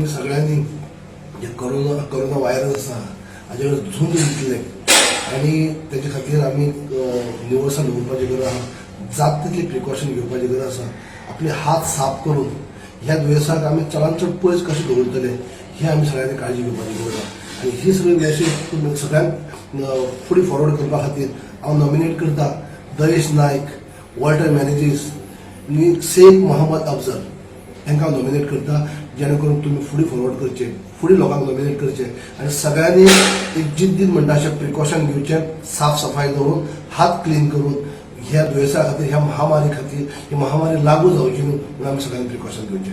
आमी सगळ्यांनी जे corona virus आसा हाजे कडेन झूंज दितले आनी तेजे खातीर आमी निवळसाण दवरपाची गरज आसा, जात तितली प्रिकॉशन घेवपाची गरज आसा. आपले हात साफ करून ह्या दुयेंसाक आमी चडांत चड पयस कशें दवरतले ही आमी सगळ्यांनी काळजी घेवपाची गरज आसा. आनी ही सगळी मेसेज तुमी सगळ्यांक फुडें फॉरवर्ड करपा खातीर हांव नॉमिनेट करता दयेश नायक, वॉल्टर मॅनेजीस आनी शेख मोहम्मद अफजल हांकां हांव नॉमिनेट करता, जेणे करून तुमी फुडें फॉरवर्ड करचे, फुडें लोकांक नॉमिनेट करचे आनी सगळ्यांनी एक जिद्दीन म्हणटा अशें प्रिकॉशन घेवचें, साफ सफाई दवरून, हात क्लीन करून ह्या दुयेंसा खातीर, ह्या महामारी खातीर, ही महामारी लागू जावची न्हू म्हणून आमी सगळ्यांनी प्रिकॉशन घेवचें.